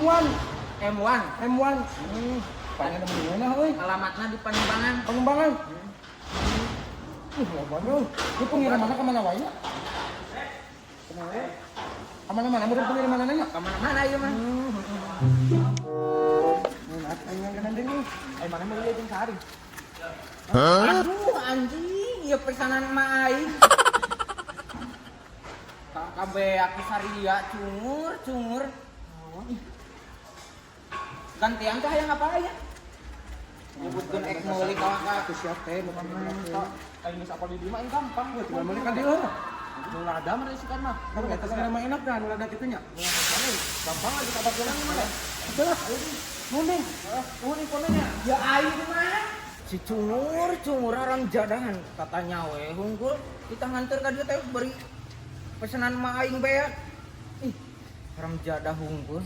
M1. M1. M1. Panjang ngeunah euy. Alamatna di Panimbangan. Pengembangan. Loba euy. Ieu pengirimanna ka mana wae nya? Kemana? Kemana-mana meureun pengirimanna nya? Kemana-mana ieu mah. Nah, aing yang kena deui. Ai mana meuli jeung sehari? Aduh, anjing, ieu pesanan mah aing. Kabeh aku saria cungur, cungur. Ih. Gantian teh hayang apa ya? Nyebutkeun ek meuli ka ka Aku siap teh mau Minta aing geus apal di dieu mah aing gampang. Tinggal meuli ka dieu. Nu lada mah sih kan mah. Kan eta sekarang mah enak dah nu lada kitu nya. Gampang aja kabar jalan mah. Betul lah. Nuhun, Ding. Nuhun infonya nya. Ya aing mah. Si cungur, cungur orang jadahan katanya we hungkul kita nganter ka dieu teh beri pesanan mah aing beak. Ih, haram jadah hungkul.